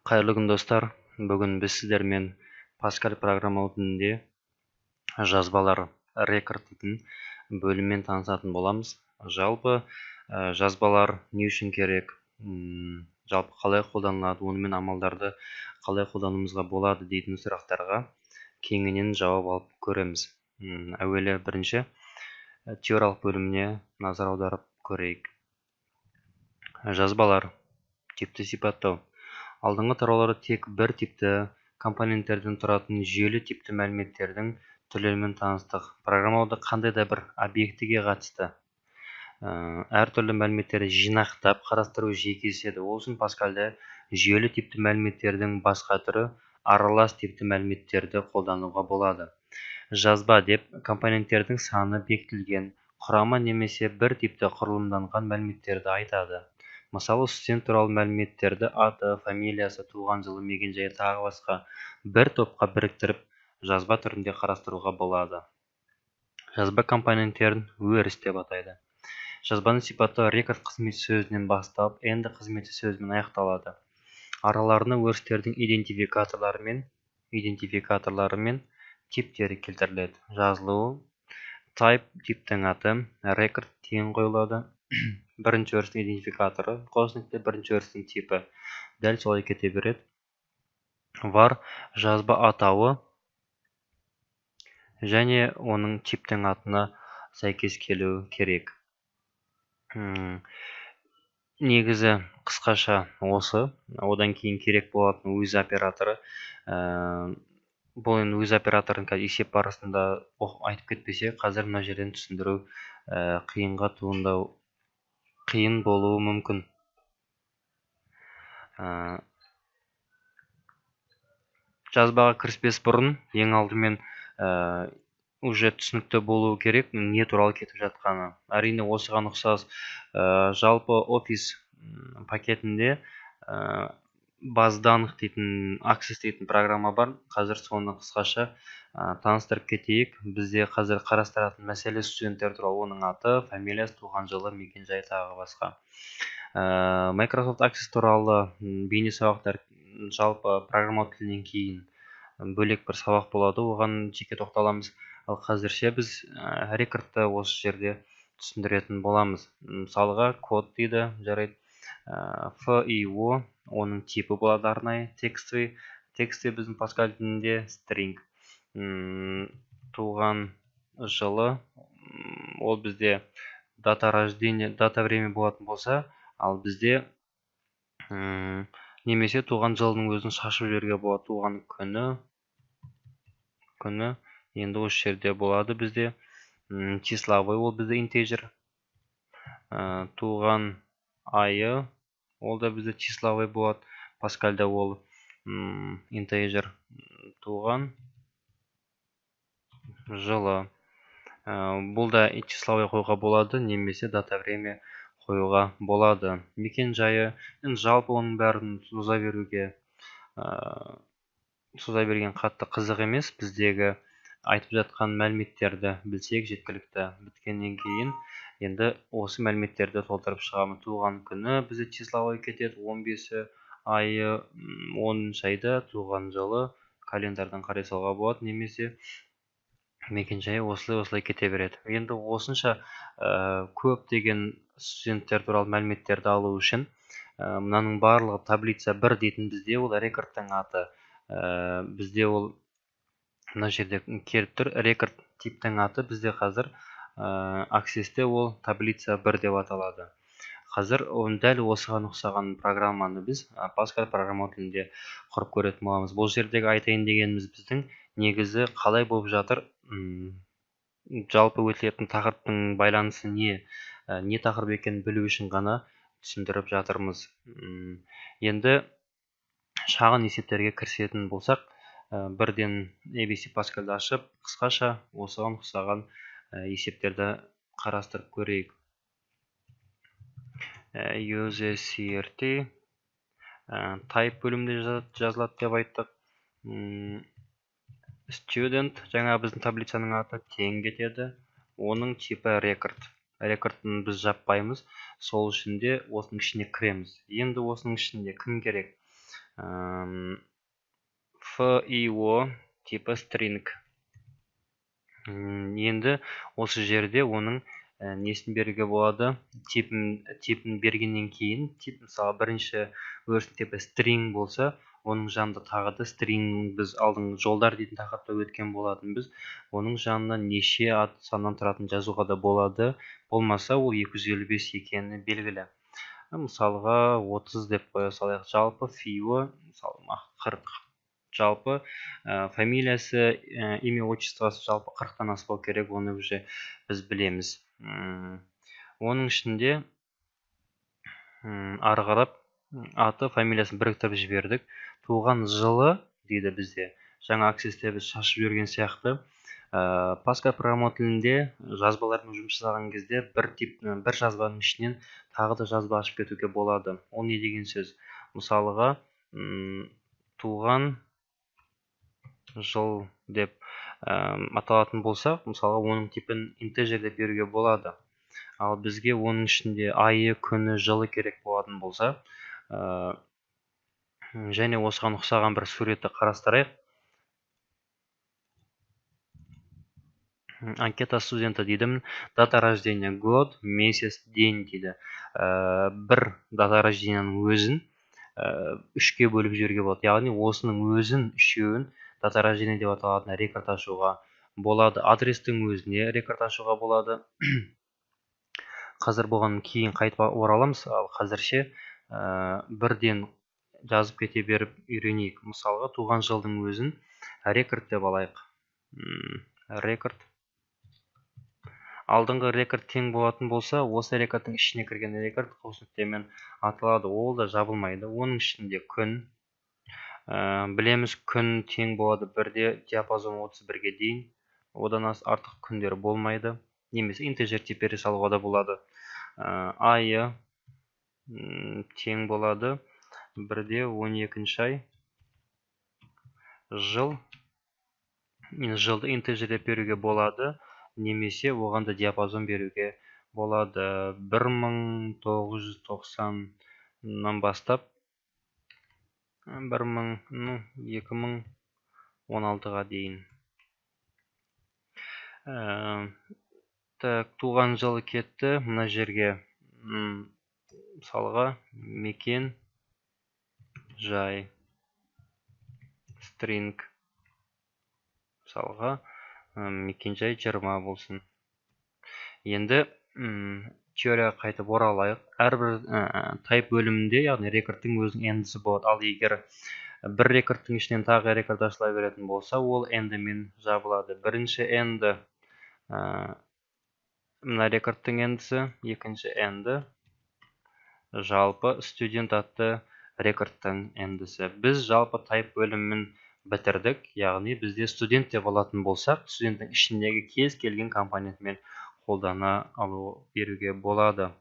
Қайырлы күн, достар! Бүгін біз сіздермен Паскаль программалау тілінде жазбалар, рекорд дейтін бөліммен танысатын боламыз. Жалпы, жазбалар не үшін керек, жалпы қалай қолданылады, онымен амалдарды қалай қолдануымызға болады дейтін сұрақтарға кеңінен жауап алып көреміз. Әуелі бірінші теориялық бөліміне назар аударып көрейік. Жазбалар типті сипаттау. Алдыңғы тарауларда тек бір типті компоненттерден тұратын жүйелі типті мәліметтердің түрлерімен таныстық. Программалауда қандай да бір объектіге қатысты әртүрлі мәліметтерді жинақтап қарастыру жиі кездеседі. Ол үшін Паскальда жүйелі типті мәліметтердің басқа түрі, аралас типті мәліметтерді қолдануға болады. Жазба деп компоненттердің саны бекітілген, құрамы немесе бір типті құрылымданған мәліметтерді айтады. Мысалы, студент туралы мәліметтерді аты, фамилиясы, туған жылы, мекен-жайы, тағы басқа бір топқа біріктіріп, жазба түрінде қарастыруға болады. Жазба компоненттерін өріс деп атайды. Жазбаны сипаттау рекорд қызметші сөзінен басталып, end қызметші сөзімен аяқталады. Араларына өрістердің идентификаторлары мен типтері келтіріледі. Жазылуы: type типтің аты, record тең қойылады, бірінші өрістің идентификаторы, қос нүкте, бірінші өрістің типі, дәл солай кете береді. Var жазба атауы және оның типтің атына сәйкес келуі керек. Негізі қысқаша осы. Одан кейін керек болатын with операторы. Бұл енді with операторын қазір есеп барысында айтып кетпесе, қазір мына жерден түсіндіру қиынға туындау, қиын болуы мүмкін. Жазбаға кіріспес бұрын ең алдымен уже түсінікті болуы керек не туралы кетіп жатқаны. Әрине, осыған ұқсас жалпы Office пакетінде баз данных дейтін, Access дейтін программа бар. Қазір соны қысқаша таныстырып кетейік. Бізде қазір қарастыратын мәселе студенттер туралы: оның аты, фамилиясы, туған жылы, мекен жайы, тағы басқа. Microsoft Access туралы бейне сабақтар жалпы программалау тілінен кейін бөлек бір сабақ болады, оған жеке тоқталамыз. Ал қазірше біз рекордты осы жерде түсіндіретін боламыз. Мысалға, код дейді, жарайды, FIO, оның типі болады арнайы текстовый. Текстовый біздің Паскаль тілінде string. Туған жылы, ол бізде дата рождения, дата время болатын болса, ал бізде немесе туған жылының өзін шашып жіберуге болады. Туған күні енді осы жерде болады бізде числовой, ол бізде integer. Туған айы, ол да бізде числовой болады, Паскальда ол integer. Туған жылы, бұл да числовой қоюға болады немесе дата время қоюға болады. Мекен жайы, енді жалпы оның бәрін соза беруге, соза берген қатты қызық емес. Біздегі айтып жатқан мәліметтерді білсек, жеткілікті. Біткеннен кейін енді осы мәліметтерді толтырып шығамын. Туған күні бізде числовой кетеді, 15-і айы, 10-айда, туған жылы календардан қарай салуға болады немесе мекен жайы, осылай осылай кете береді. Енді осынша көптеген студенттер туралы мәліметтерді алу үшін мынаның барлығы таблица 1 дейтін бізде ол рекордтың аты. Бізде ол мына жерде келіп тұр, рекорд типтің аты бізде қазір Accessте ол таблица 1 деп аталады. Қазір дәл осыған ұқсаған программаны біз Паскаль программалау тілінде құрып көретін боламыз. Бұл жердегі айтайын дегеніміз, біздің негізі қалай болып жатыр, жалпы өтілетін тақырыптың байланысы не, не тақырып екенін білу үшін ғана түсіндіріп жатырмыз. Енді шағын есептерге кірісетін болсақ, бірден ABC Паскальды ашып, қысқаша осыған ұқсаған есептерді қарастырып көрейік. Usert type бөлімінде жазылады деп айттық. Student, жаңа біздің таблицаның аты, тең кетеді, оның типі record. Рекордын біз жаппаймыз, сол үшін де осының ішіне кіреміз. Енді осының ішінде кім керек? FIO типі string. Енді осы жерде оның несін беруге болады? Типін бергеннен кейін, тип, мысалы, бірінші өрістің типі string болса, оның жанында тағы да string, біз алдыңғы жолдар дейтін тақырыпта өткен болатынбыз. Оның жанына неше ат саннан тұратын жазуға да болады. Болмаса, ол 255 екені белгілі. Мысалға 30 деп қоя салайық. Жалпы FIO, мысалы, 40. Жалпы фамилиясы, имя, отчествосы жалпы 40-тан аспау керек, оны уже біз білеміз. Оның ішінде ары қарап аты, фамилиясын біріктіріп жібердік. Туған жылы дейді бізде. Жаңа Accessте біз шашып жіберген сияқты. Pascal программа тілінде жазбалармен жұмыс жасаған кезде бір тип, бір жазбаның ішінен тағы да жазба ашып кетуге болады. Ол не деген сөз? Мысалға, туған жыл деп аталатын болсақ, мысалға, оның типін integer деп беруге болады. Ал бізге оның ішінде айы, күні, жылы керек болатын болса, және осыған ұқсаған бір суретті қарастырайық. Анкета студента дейді. Дата рождения, год, месяц, день дейді. Бір дата рожденияның өзін үшке бөліп жіберуге болады. Яғни осының өзін үшеуін дата рождения деп аталатын рекорд ашуға болады. Адрестің өзіне рекорд ашуға болады. Қазір бұған кейін қайтып ораламыз, ал қазірше бірден жазып кете беріп үйренейік. Мысалға, туған жылдың өзін рекорд деп алайық. Рекорд. Алдыңғы рекорд тең болатын болса, осы рекордтың ішіне кірген рекорд қос нүктемен аталады, ол да жабылмайды. Оның ішінде күн, білеміз, күн тең болады бірде диапазон 31-ге дейін, одан артық күндер болмайды, немесе integer тип бере салуға да болады. Айы тең болады бірде 12 ай, жыл, жылды integer деп беруге болады, немесе оған да диапазон беруге болады. 1990-нан бастап 2016-ға дейін. Так, туған жылы кетті. Мына жерге, мысалға, мекен жай string, мысалға, мекен-жай 20 болсын. Енді теорияға қайтып оралайық. Әрбір type бөлімінде, яғни рекордтың өзінің end-сі болады. Ал егер бір рекордтың ішінен тағы рекорд ашыла беретін болса, ол end-мен жабылады. Бірінші end мына рекордтың end-сі, екінші end жалпы студент атты рекордтың end-сі. Біз жалпы type бөлімін бітірдік, яғни бізде студент деп алатын болсақ, студенттің ішіндегі кез келген компонентімен қолдана алу беруге болады.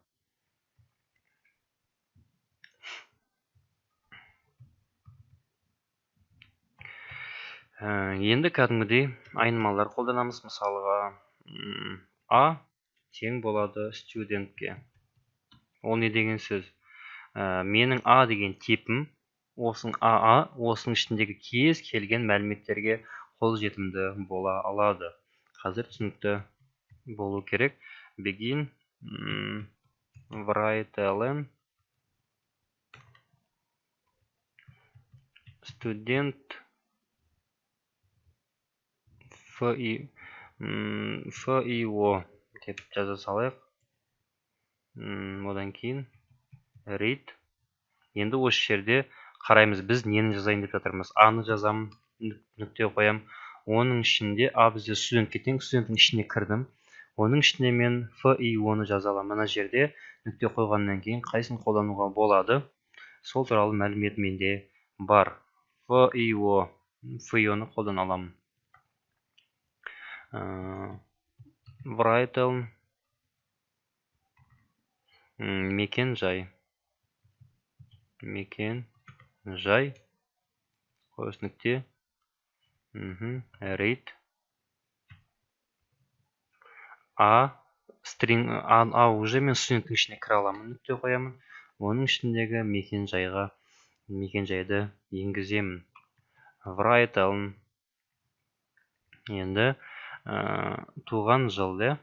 Енді кәдімгідей айнымалар қолданамыз. Мысалға, А тең болады студентке. Ол не деген сөз? Менің А деген типім, осының АА, осының ішіндегі кез келген мәліметтерге қолжетімді бола алады. Қазір түсінікті болу керек. Begin, write student FIO деп жаза салайық. Одан кейін read. Енді осы жерде қараймыз, біз нені жазайын деп жатырмыз. А-ны жазамын, нүкте қоям. Оның ішінде А бізде студентке тең, студенттің ішіне кірдім. Оның ішінде мен FIO-ны жаза аламын. Мына жерде нүкте қойғаннан кейін қайсысын қолдануға болады, сол туралы мәлімет менде бар. FIO, FIO-ны қолдана аламын. Write мекен жай. Мекен жай қос нүкте, read А string А, уже мен студенттің ішіне кіре аламын, нүкте қоямын. Оның ішіндегі мекен жайға мекенжайды енгіземін. Writeln. Енді туған жыл, иә?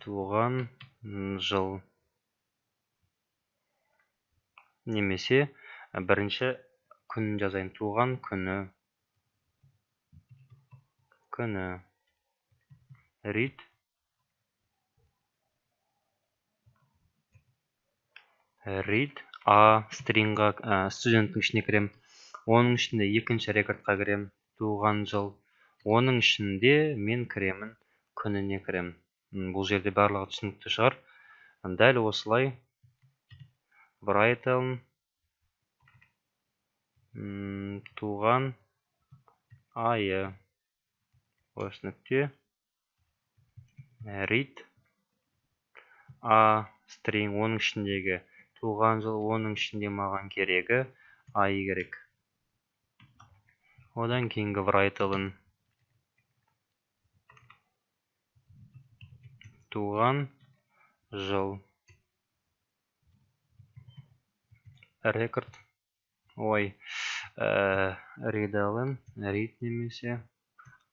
Туған жыл. Немесе бірінші күн жазайын. Туған күні. Күні. Read. Read A stringға, студенттің ішіне кірем. Оның ішінде екінші рекордқа кірем. Туған жыл. Оның ішінде мен кіремін, күніне кірем. Бұл жерде барлығы түсінікті шығар. Дәл осылай Writeln туған айы. Осы нүкте read A string, оның ішіндегі туған жыл, оның ішінде маған керегі айы керек. Одан кейінгі Writeln туған жыл. Рекорд. Ой, readln, read немесе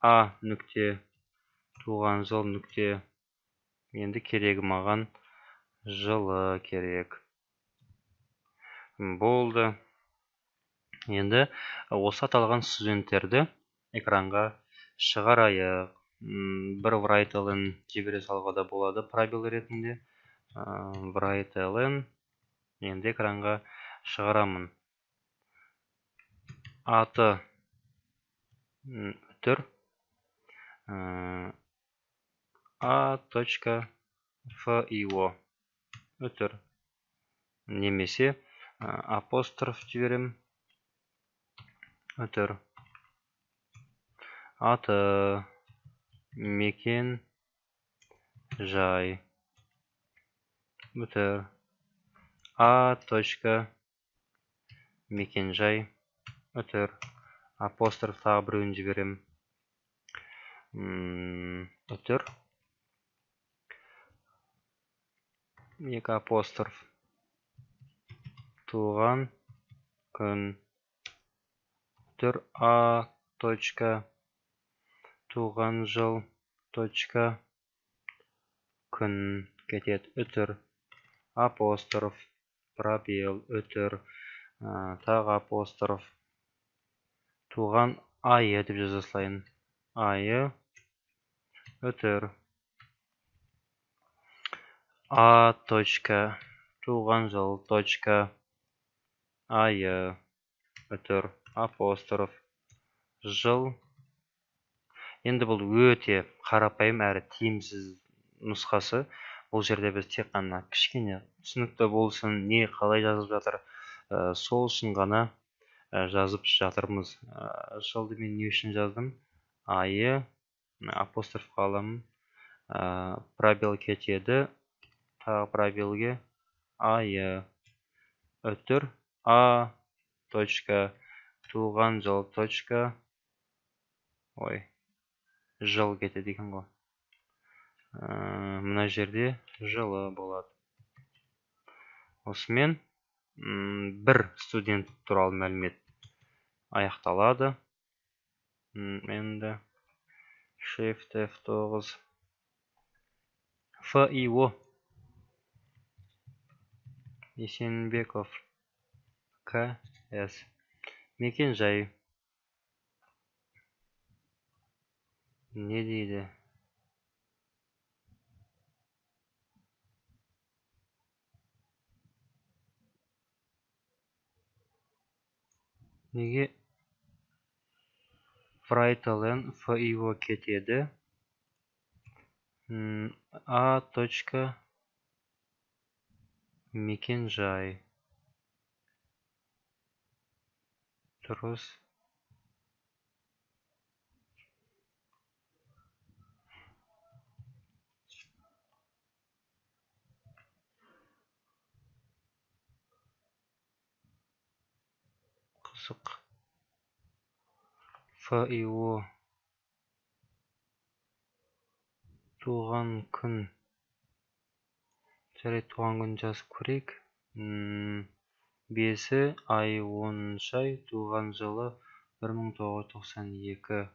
A нүкте туған жыл нүкте. Енді керегі маған жылы керек. Болды. Енді осы аталған студенттерді экранға шығарайық. Бір Writeln жібере салуға да болады пробел ретінде. Writeln енді экранға шығарамын. Аты үтір A точка FIO үтір. Немесе апостроф жіберем. Үтір. Аты мекен жай. Үтір. A точка мекен жай. Үтір. Апостроф тағы біреуін жіберем. Үтір. Екі апостроф. Туған күн. Үтір. A точка туған жыл точка күн кетеді. Үтір. Апостроф. Пробел. Үтір. Тағы апостроф. Туған айы деп жаза салайын. Айы. Үтір. A точка туған жыл точка айы. Үтір. Апостроф. Жыл. Енді бұл өте қарапайым әрі тиімсіз нұсқасы. Бұл жерде біз тек қана кішкене түсінікті болсын, не қалай жазып жатыр, сол үшін ғана жазып жатырмыз. Жылды мен не үшін жаздым? Айы, апострофқа аламын, пробел кетеді, тағы пробелге айы, үтір, А точка туған жыл точка, ой, жыл кетеді екен ғой. Мына жерде жылы болады. Осымен бір студент туралы мәлімет аяқталады. Енді Shift F9 FIO Есенбеков КС мекен жай не дейді? Неге Writeln FIO кетеді? A точка мекен жай. Дұрыс. Қызық. FIO туған күн. Жарайды, туған күн жазып көрейік. 5-і ай 10 ай, туған жылы 1992.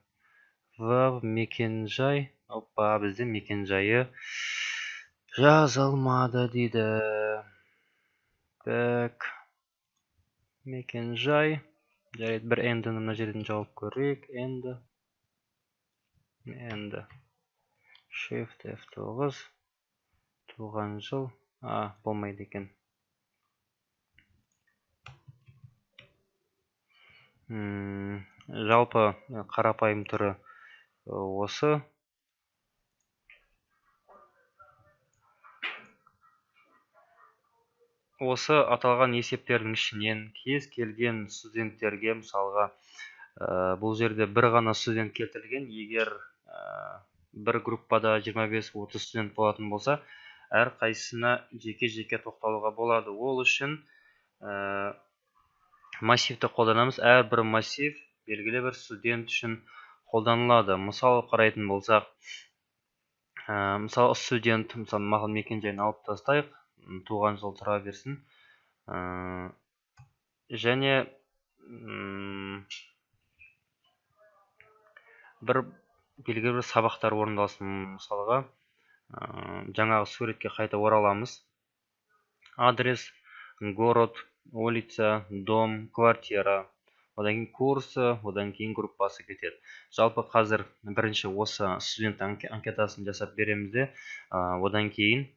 В мекенжай, опа, бізде мекенжайы жазылмады дейді. Так, мекенжай. Жарайды, бір end-ні мына жерден жауып көрейік. End. End. Shift F9. Туған жыл. Болмайды екен. Жалпы қарапайым түрі осы. Осы аталған есептердің ішінен кез келген студенттерге, мысалға, бұл жерде бір ғана студент келтірілген, егер бір группада 25-30 студент болатын болса, әр қайсысына жеке-жеке тоқталуға болады. Ол үшін массивті қолданамыз. Әрбір массив белгілі бір студент үшін қолданылады. Мысал қарайтын болсақ, мысалы студент, мысалы мақал мекенжайын алып тастайық, туған жыл тұра берсін. Және бір белгілі бір сабақтар орындалсын. Мысалға, жаңағы суретке қайта ораламыз. Адрес, город, улица, дом, квартира, одан кейін курсы, одан кейін группасы кетеді. Жалпы қазір бірінші осы студент анкетасын жасап береміз де, одан кейін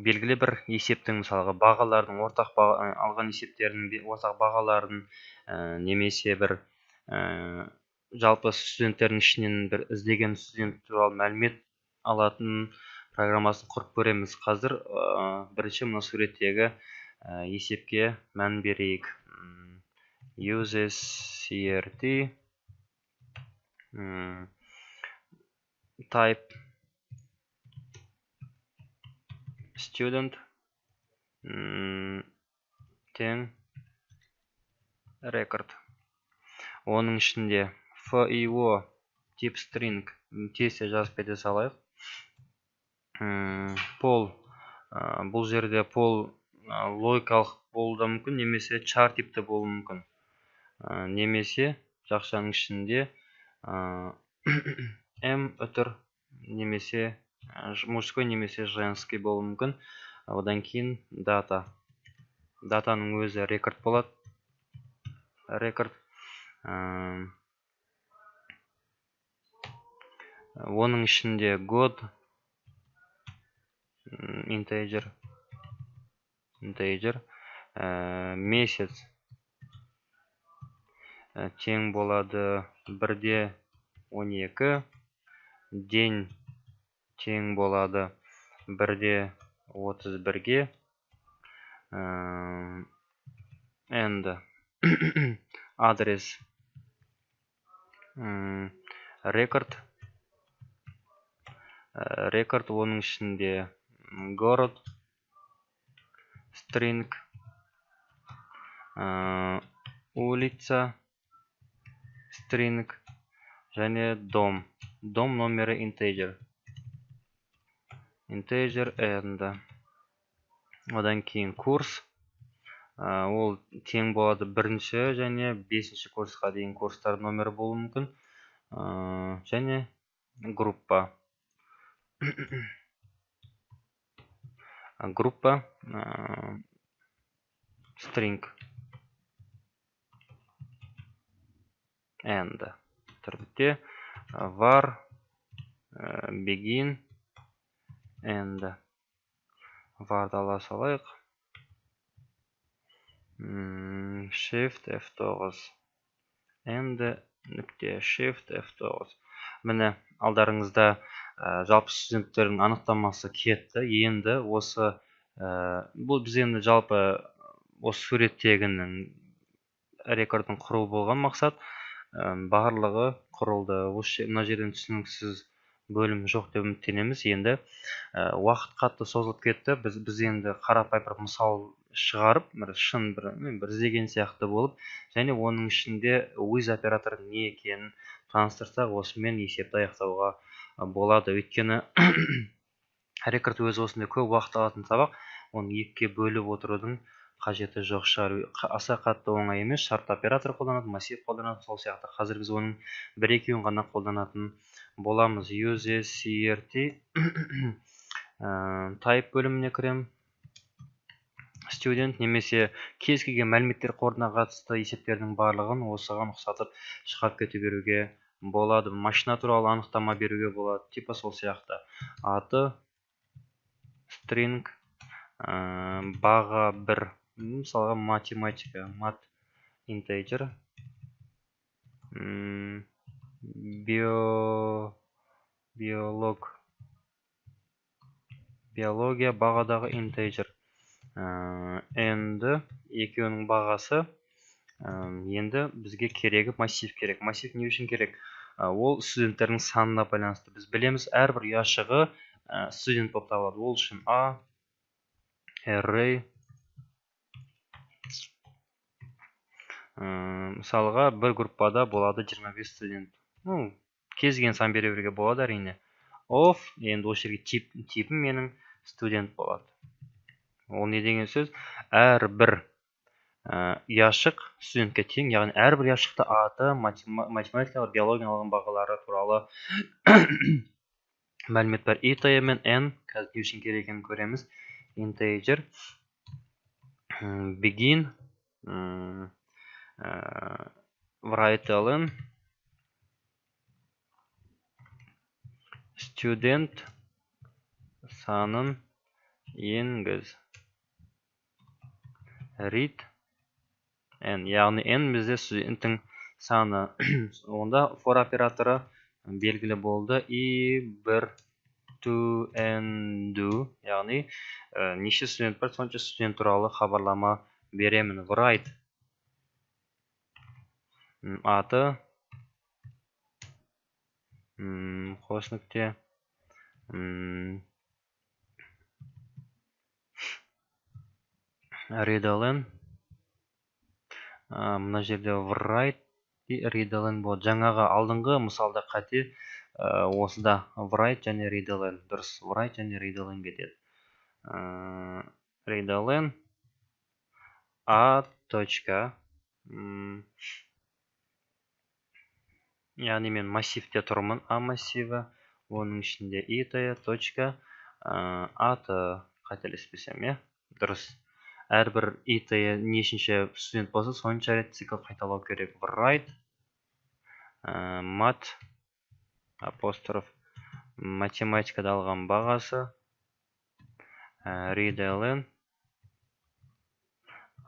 белгілі бір есептің, мысалға, бағалардың ортақ алған есептердің ортақ бағаларын, немесе бір жалпы студенттердің ішінен бір іздеген студент туралы мәлімет алатын программасын құрып көреміз. Қазір бірінші мына суреттегі есепке мән берейік. Uses CRT, type student, тең record. Оның ішінде FIO тип string тез жазып кете салайық. Пол, бұл жерде пол логикалық болуы да мүмкін, немесе char типті болуы мүмкін. Немесе жақшаның ішінде M үтір немесе мужской немесе женский болуы мүмкін. Одан кейін дата. Датаның өзі рекорд болады. Рекорд. Оның ішінде год, integer, integer, месяц тең болады 1-12, день тең болады 1-31-ге, and адрес рекорд, рекорд, оның ішінде город, string, улица, string және дом. Дом номері integer. Integer and. Одан кейін курс. Ол тең болады 1-ші және 5-ші курсқа дейін курстар номері болуы мүмкін. Және группа. Группа string and. Тәртіпте var begin end. Varды ала салайық. Shift F9 end нүкте Shift F9. Міне алдарыңызда жалпы студенттердің анықтамасы кетті. Енді осы бұл біз енді жалпы осы суреттегінің рекордын құру болған мақсат. Барлығы құрылды. Осы мына жерден түсініксіз бөлім жоқ деп үміттенеміз. Енді уақыт қатты созылып кетті. Біз енді қарапайым бір мысал шығарып, бір шын бір іздеген сияқты болып, және оның ішінде with операторының не екенін таныстырсақ, осымен есепті аяқтауға болады. Өйткені рекорд өзі осындай көп уақыт алатын сабақ. Оны екіге бөліп отырудың қажеті жоқ шығар. Аса қатты оңай емес. Шарт оператор қолданады, массив қолданады, сол сияқты. Қазір біз оның бір екеуін ғана қолданатын боламыз. Use CRT type бөліміне кірем. Student немесе кез келген мәліметтер қорына қатысты есептердің барлығын осыған ұқсатып шығарып кете беруге болады. Машина туралы анықтама беруге болады, типа сол сияқты. Аты string, баға 1, мысалға математика, мат integer, биолог, биология бағадағы integer. Енді екеуінің бағасы. Енді бізге керегі массив керек. Массив не үшін керек? Ол студенттердің санына байланысты. Біз білеміз, әрбір ұяшығы студент болып табылады. Ол үшін A array, мысалға бір группада болады 25 студент. Кез келген сан бере беруге болады әрине. Of, енді осы жерге типім менің студент болады. Ол не деген сөз? Әрбір ұяшық студентке тең, яғни әрбір ұяшықта аты, математикалық, биологиялық бағалары туралы мәлімет бар. И Т мен N қазір не үшін керек екенін көреміз. Integer begin write student санын енгіз. Read n, яғни n бізде студенттің саны. Онда for операторы белгілі болды. И 1 to n do, яғни неше студент бар, сонша студент туралы хабарлама беремін. Write аты, қос нүкте, readln, мына жерде write и readln болады. Жаңағы алдыңғы мысалда қате, осыда write және readln, дұрыс, write және readln кетеді. Readln a точка, яғни мен массивте тұрмын, а массиві, оның ішінде и т точка, аты, қателеспесем, иә, дұрыс. Әрбір и т нешінші студент болса, сонша рет цикл қайталау керек. Write мат апостроф математикада алған бағасы, readln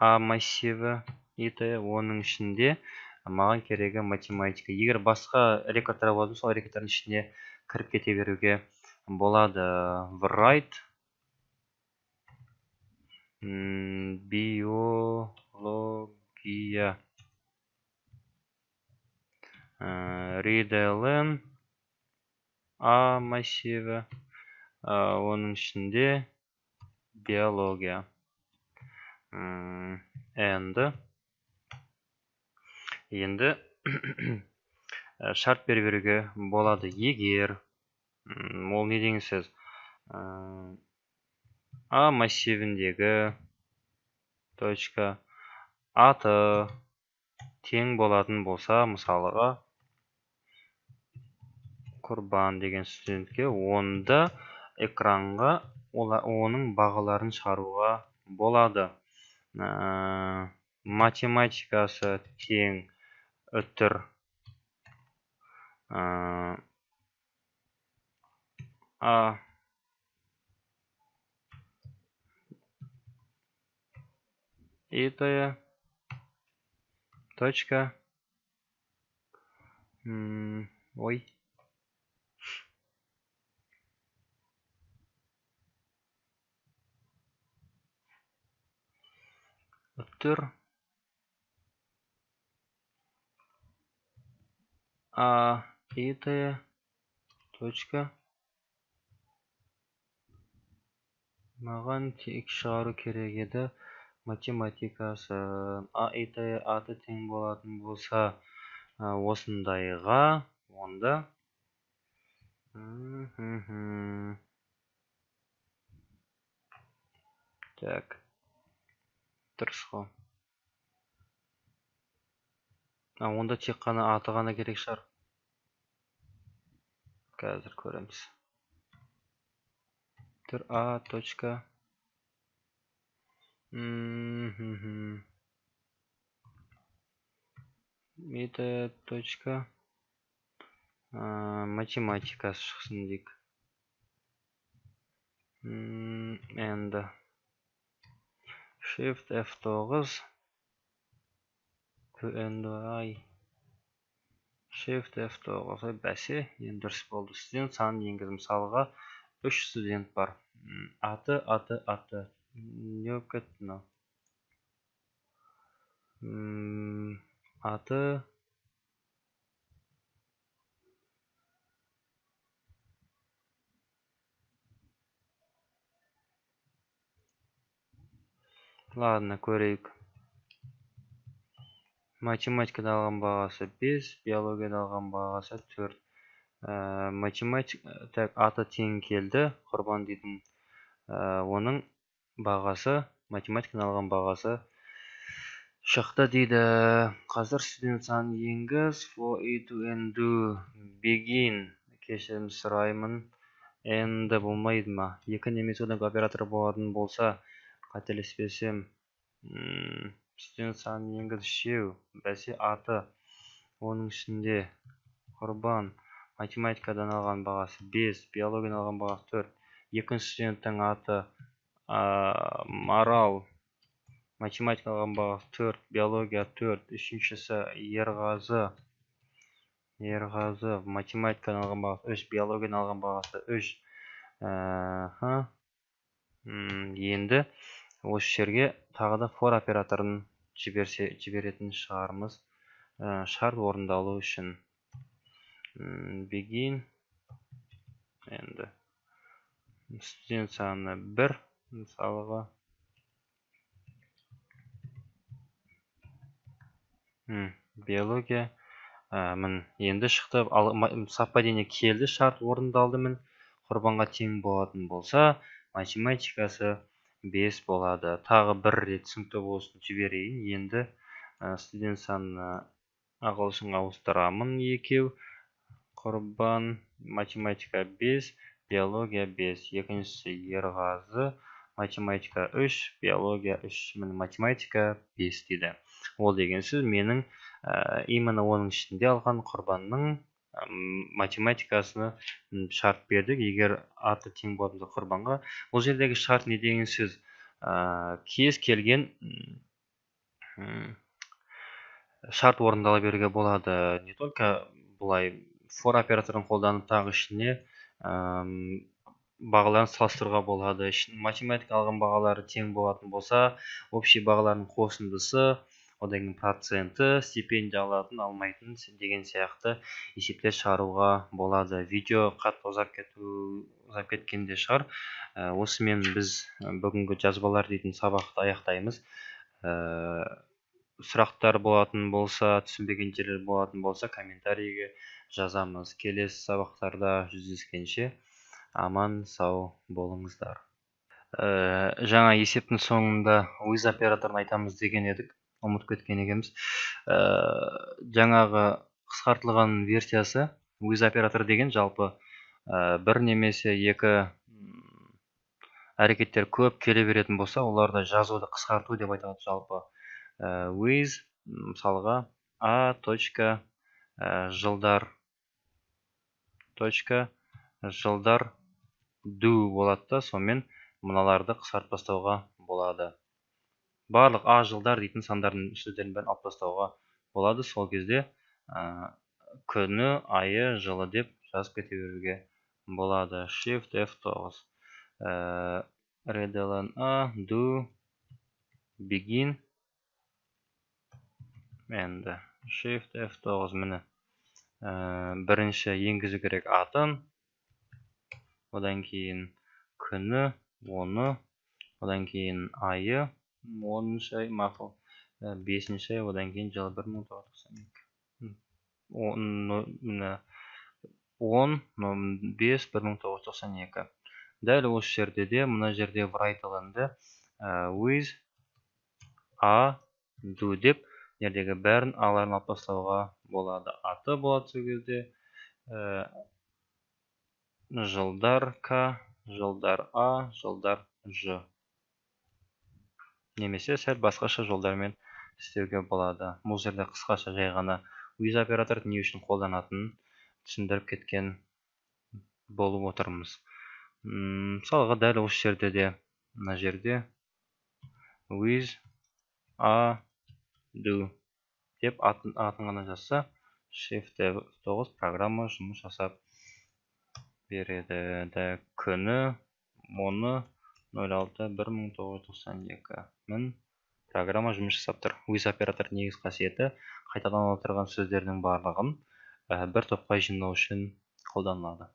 а массиві и т, оның ішінде маған керегі математика. Егер басқа рекордтар болатын, сол рекордтардың ішіне кіріп кете беруге болады. Write биология, readln а массиві, оның ішінде биология. Енді шарт бере беруге болады. Егер, ол не деген сөз? А массивіндегі точка аты тең болатын болса, мысалға Құрбан деген студентке, онда экранға оның бағаларын шығаруға болады. Математикасы тең үтір, а и т точка, ой, үтір а и т точка, маған тек шығару керек еді математикасы. А и т аты тең болатын болса, осындайға, онда Так, дұрыс қой. Онда тек қана аты ғана керек шығар. Қазір көреміз. Тұр А точка. Мета точка. Математика шықсын дейік. Енді Shift F9 Ай. Shift F9 бәсе, енді дұрыс болды. Студент санын енгіз. Мысалға 3 студент бар. Аты, аты, аты. Не болып кетті мынау? Аты. Ладно, көрейік. Математикада алған бағасы 5, биологияда алған бағасы 4. Математика, так, аты тең келді, Құрбан дейтін. Оның бағасы, математикадан алған бағасы шықты дейді. Қазір студент санын енгіз, for e to n do begin. Кешірім сұраймын. End болмайды ма? Екі немесе одан көп оператор болатын болса, қателеспесем, студент санын енгіз 3, бәсе аты, оның ішінде Құрбан, математикадан алған бағасы 5, биологиядан алған бағасы 4. Екінші студенттің аты Марал, математика алған бағасы 4, биология 4. Үшіншісі Ерғазы, математикадан алған бағасы 3, биологиядан алған бағасы 3. Енді осы жерге тағы да for операторын жіберетін шығармыз, шарт орындалу үшін. Begin енді студент саны 1 мысалға. Биология, мін енді шықты. Ал, совпадение келді, шарт орындалды. Мін Құрбанға тең болатын болса, математикасы 5 болады. Тағы бір рет түсінікті болсын жіберейін. Енді студент санына ағылшынға ауыстырамын 2. Құрбан, математика 5, биология 5. Екіншісі Ерғазы, математика 3, биология 3. Міне математика 5 дейді. Ол деген сөз менің именно оның ішінде алған Құрбанның математикасыны шарт бердік. Егер аты тең болатын болса Құрбанға. Бұл жердегі шарт не деген сөз? Кез келген шарт орындала беруге болады. Не только бұлай for операторын қолданып тағы ішіне бағаларын салыстыруға болады. Математика алған бағалары тең болатын болса, общий бағалардың қосындысы, одан кейін проценті, стипендия алатын, алмайтын деген сияқты есептер шығаруға болады. Видео қатты ұзап кеткен де шығар. Осымен біз бүгінгі жазбалар дейтін сабақты аяқтаймыз. Сұрақтар болатын болса, түсінбеген жерлер болатын болса, комментарийге жазамыз. Келесі сабақтарда жүздескенше аман сау болыңыздар. Жаңа есептің соңында with операторын айтамыз деген едік, ұмытып кеткен екенбіз. Жаңағы қысқартылған версиясы with оператор деген жалпы бір немесе екі әрекеттер көп келе беретін болса, оларды жазуды қысқарту деп айтады жалпы. With мысалға а точка, жылдар точка жылдар do болады да, сонымен мыналарды қысқартып тастауға болады. Барлық а жылдар дейтін сандардың сөздердің бәрін алып тастауға болады. Сол кезде күні, айы, жылы деп жазып кете беруге болады. Shift F9. Readln A do begin end. Shift F9 міне. Бірінші енгізу керек атын, одан кейін күні, оны, одан кейін айы, 10-шы ай, мақұл, 5-ші ай, одан кейін жылы бір мың тоғыз жүз тоқсан екі. Міне, он, нөл бес, бір мың тоғыз жүз тоқсан екі. Дәл осы жерде де, мына жерде write-ді, With a do деп жердегі бәрін а-ларын алып тастауға болады. Аты болады сол кезде, жылдар к, жылдар а, жылдар ж. Немесе сәл басқаша жолдармен істеуге болады. Бұл жерде қысқаша жай ғана with операторды не үшін қолданатынын түсіндіріп кеткен болып отырмыз. Мысалға, дәл осы жерде де, мына жерде with a do деп атын ғана жазса, Shift F9, программа жұмыс жасап береді. Да, күні оны 06 1992. Мін, программа жұмыс жасап тұр. With оператор негізгі қасиеті қайталанып отырған сөздердің барлығын бір топқа жинау үшін қолданылады.